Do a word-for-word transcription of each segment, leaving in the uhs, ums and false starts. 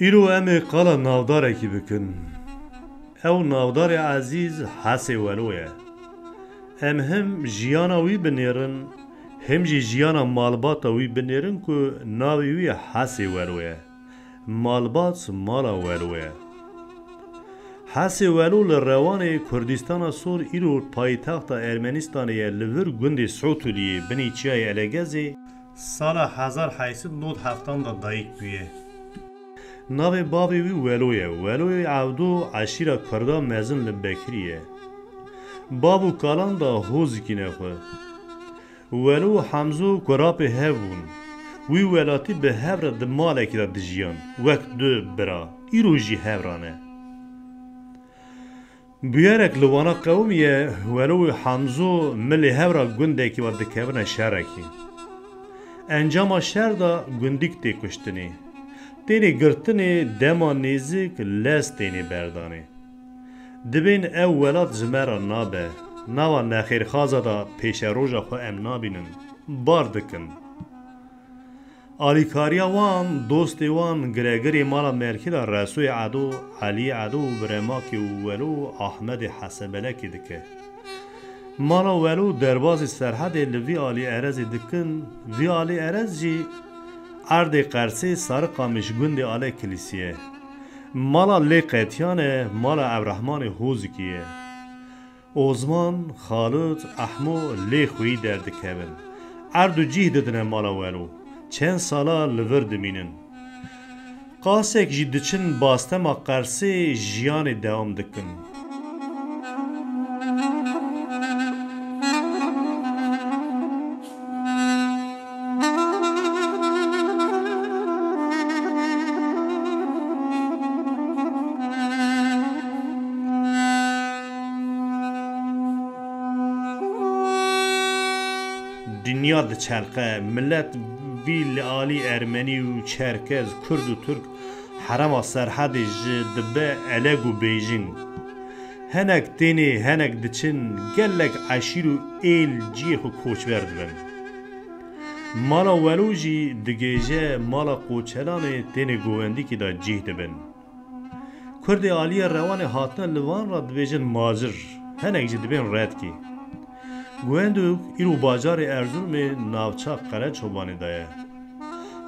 Îro em ê qala navdarekî bikin. Ew navdarê ezîz Hesê Welo ye. Em him jiyana wî binêrin, him jî jiyana malbata wî binêrin ku navê wî Hesê Welo ye. Malbat mala Welo ye. Hesê Welo li Rewanê Kurdistana Sor îro paytexta Ermenistanê ye, li vir gundê Sotuliyê binê çiyayê Elegezê sala hezar heyt sed nod heftan de dayik bûye. Navê bavê wî Welo ye. Weloyê Evdo eşîra Kurda mezin li Bekirî ye. Bav û kalan de hozikî ne xwe. Welo û Hemzo kurapê hev bûn. Wî welatî bi hev re di malekî de dijiyan, wek du bira. Îro jî hev re ne. Bûyerek li wana qewimiye, Welo û Hemzo milê hev re gundekî ve dikevine şerekî. Encama şer de gundîk tê kuştinê. Tênê girtinê, dema nêzik lez tênê berdanê. Dibên ew welat ji me re nabe. Nava nexêrxaza de pêşeroja xwe em nabînin. Bar dikin. Alîkariya wan, dostê wan, giregirê mala Merkî de Resoyê Edo, Eliyê Edo û Biremakê û Welo û Ahmedê Hesebelekê dike. Mala Welo derbazî Serhedê li vî alî Erezê dikin, vî alî Erez jî erdê Qersê Sariqamîş gundê alê Kilîsî ye. Mala Lê Qetiyan e, mala Evrehmanê Hozikî ye. Ozman, Xalit, Ehmo lê xweyî derdikevin. Erd û cîh didine mala Welo. Çend sala li vir dimînin. Qasek jî diçin bastema Qersê jiyanê dewam dikin. Dinya diçerqe, milet vî li alî Ermenî û Çerkez, Kurd û Tirk herema Serhedê ji dibe Eleg û Bêjing. Henek tênê, henek diçin, gelek eşîr û êl cihê xwe koçber dibin. Mala Welo jî digêje mala Qoçelanê, tênê govendikî de cih dibin. Kurdê aliyê Rewanê hatine li van re dibêjin Macir, henek jî dibên Redkî. Guenduk îro bajarê Erzurumê navça Qereçobanê de ye.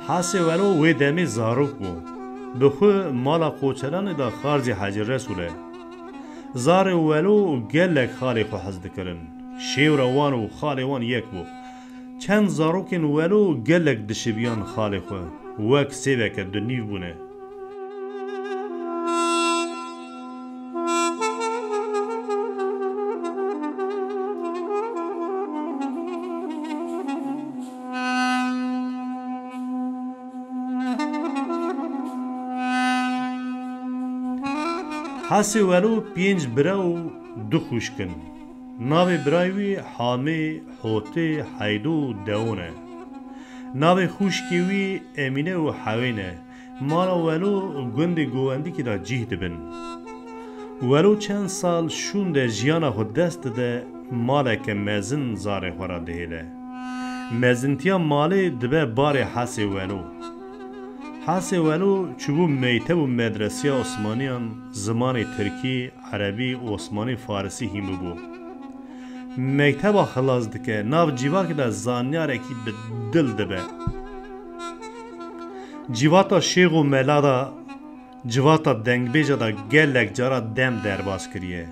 Hesê Welo wê demê zarok bû. Bi xwe mala Qoçelanê de xarzî Hecî Resûl e. Zarê Welo gelek xalê xwe hez dikirin. Şêwra wan û xalê wan yek bû. Çend zarokên Welo gelek dişibiyan xalê xwe. Wek sêveke dunîv bûne. Hesê Welo pênc bira û du xwişk in. Navê birayê wî Hamê, Hotê, Heydo û Dewon e. Navê xwişkê wî Emîne û Hewê ne. Mala Welo gundê govendikî de cih dibin. Welo çend sal şûnde jiyana xwe dest dide, maleke mezin zarê xwe re dihêle. Mezintiya malê dibe barê Hesê Welo. Hesê Welo çûbû mekteb û medresiya Osmaniyan, zimanê tirkî, erebî, osmanî, farisî hîn bûbû. Mekteba xilas dike, nav civakê de zanyarekî bi dil dibe. Civata şêx û mela de, civata dengbêja de gelek cara dem derbas kiriye.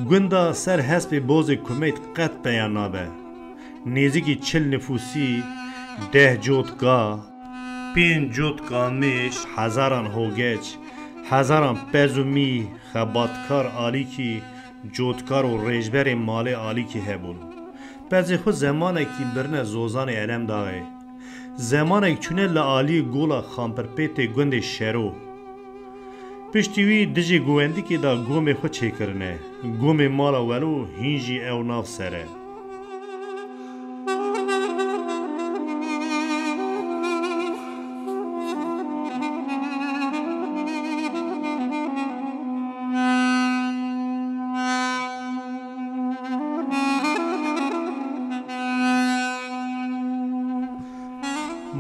Gunda ser hespê bozê kumeyt qet peya nabe. Nêzîkî çil nifûsî, deh cotka, pênc cotka mêş, hezaran hogeç, hezaran pez û mî, xebatkar alîkî, cotkar û rêjberê malê alîkî hebûn. Pezê xwe zemanekî birine Zozanê Elemdaxê. Zemanek çûne li alî gola Xampirpêtê gundê Şero. Piştî wî dijî govendikê de gomê xwe çêkirine. Gomê mala Welo hîn jî ew nav ser e.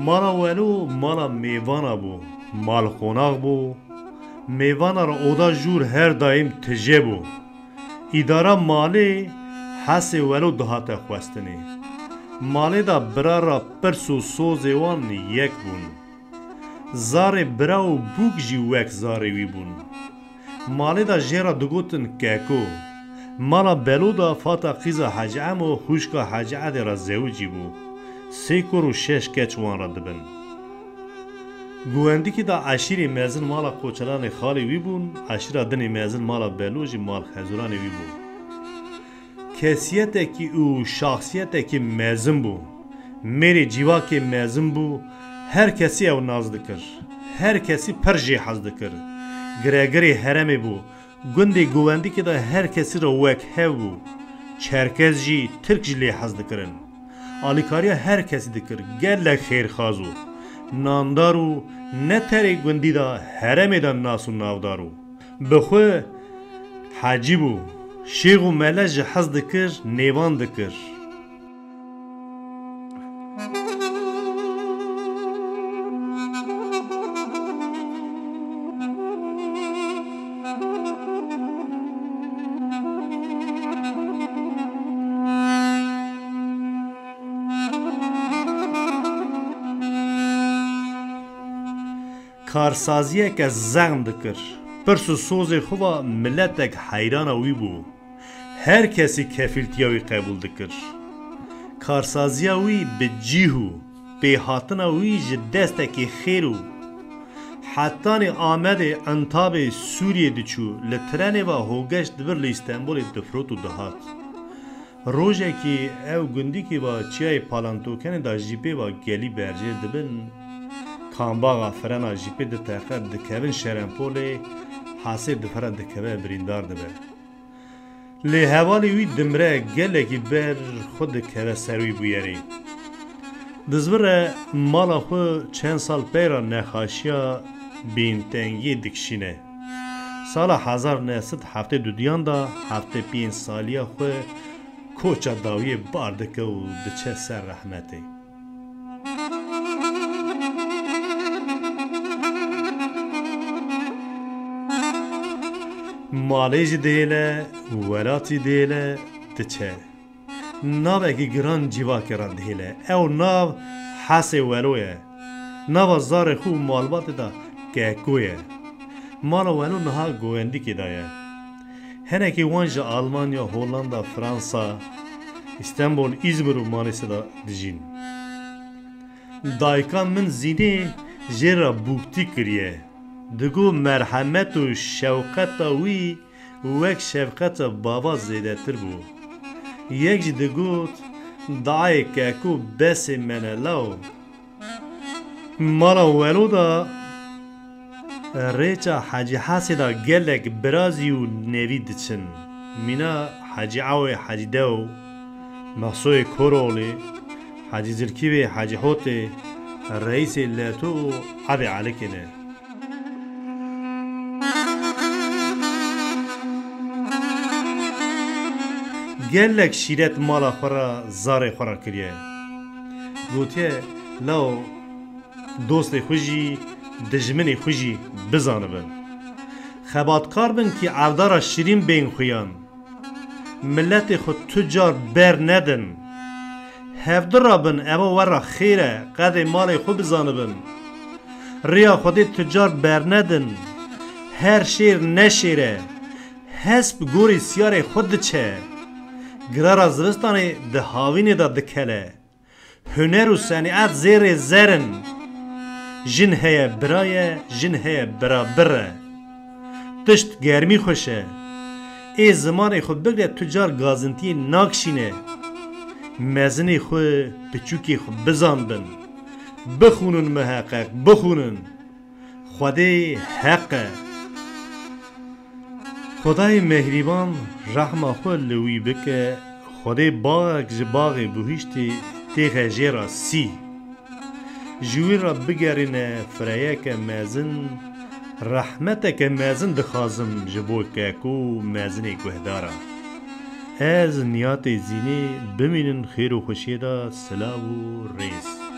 Mala Welo mala mêvana bû. Mal qonax bû. Mêvana re oda jûr her daîm tije bû. Îdara malê Hesê Welo dihate xwestinê. Malê de bira re pirs û sozê wan yek bûn. Zarê bira û bûk jî wek zarê wî bûn. Malê de jê re digotin Keko. Mala Belo de fata qîza Hecî Emo xwişka Hecî Edê re zewicî bû. Sê kur û şeş keç wan re dibin. Guwendikî de eşîrê mezin mala Qoçelanê xalê wî bûn, eşîra dinê mezin mala Belo jî mal Xezuranê wî bû. Kesiyetekî û şaxsiyetekî mezin bû. Mêrê cîvakê mezin bû, her kesî ew nas dikir. Her kesî pir jê hez dikir. Giregirê heremê bû. Gundê Guwendikê de her kesî re wek hev bû. Çerkez jî, Tirk jî lê hez dikirin. Alîkariya her kesî dikir. Gelek xêrxaz û nandar û ne terê gundî de, heremê de nas û navdar û. Bi xwe hecî bû. Şêx û mele ji hez dikir, nêvan dikir. Karsaziyeke zexm dikir. Pirs û sozê xwe ve miletek heyrana wî bû. Her kesî kefîltiya wî qebûl dikir. Karsaziya wî bi cîh û pêhatina wî ji destekî xêr û hetanî Amedê, Entabê, Sûriyê diçû, li trenê ve hogeş dibir li Îstenbolê difrot û dihat. Rojekî ew gundîkî va çiyayê Palantokenê de jîpê va gelî berjêr dibin, kambaxa frena jîpê diteqe, dikevin Şerenpolê, Hesê difire dikeve birîndar dibe. Lê hevalê wî dimre, gelekî ber xwe dikeve ser wî bûyerê. Dizbire mala xwe çend sal pey re nexaşiya bêntengiyê dikişîne. Sala hezar neh sed heftê duyan de heftê pênc saliya xwe koça dawiyê bar dike û diçe ser rehmetê. Malê jî dihêle, welat jî dihêle, diçe. Navekî giran civakê re dihêle. Ew nav Hesê Welo ye. Nava zarê xwe û malbatê de Keko ye. Mala Welo niha Govendikê de ye. Hinekî wan ji Almanya, Hollanda, Fransa, Îstenbol, Îzmir û Manîsê de dijîn. Dayika min Zînê jê re bûktî kiriye. Digo merhemet û şewqeta wî wek şefqeta bava zêdetir bû. Yek jî digot, "Dayê Keko, besê me ne law." Mala Welo de rêça Hecî Hesê de gelek birazî û nevî diçin. Mîna Hecî Awê, Hecî Dew, Mexsoyê Koroğlê, Hecî Zilkîvê, Hecî Hotê, Reîsê Leto û Evê Elikê ne. Gelek şîret mala xwe re, zarê xwe re kiriye. Gotiye, "Lawo, dostê xwe jî, dijminê xwe jî bizanibin. Xebatkar bin kî evdara şirîn bên xuyan." Miletê xwe tu car bernedin. Hevdi rabin, eva we re xêr e, qedê malê xwe bizanibin. Riya Xwedê tu car bernedin. Her şêr neşêre. Hesp gorî siyarê xwe diçe. Girara zivistanê di havînê de dikele. Huner û senîet zêrê zer in. Jin heye bira ye, jin heye bira bir e. Tişt germî xweş e. Ê zimanê xwe bigre tu car gazintiyê nakişîne. Mezinê xwe, piçûkê xwe bizanbin. Bixwînin miheqeq, bixwînin. Xwedê heq e. Xwedayê mehrîban rehma xwe li wî bike, Xwedê baxek ji baxê bihiştî têxe jê re sî. Ji wî re bigerîne fireyeke mezin, rehmeteke mezin dixwazim ji bo Keko û mezinê guhdaran. Ez Niyatê Zînê, bimînin xêr û xweşiyê de, silav û rêz.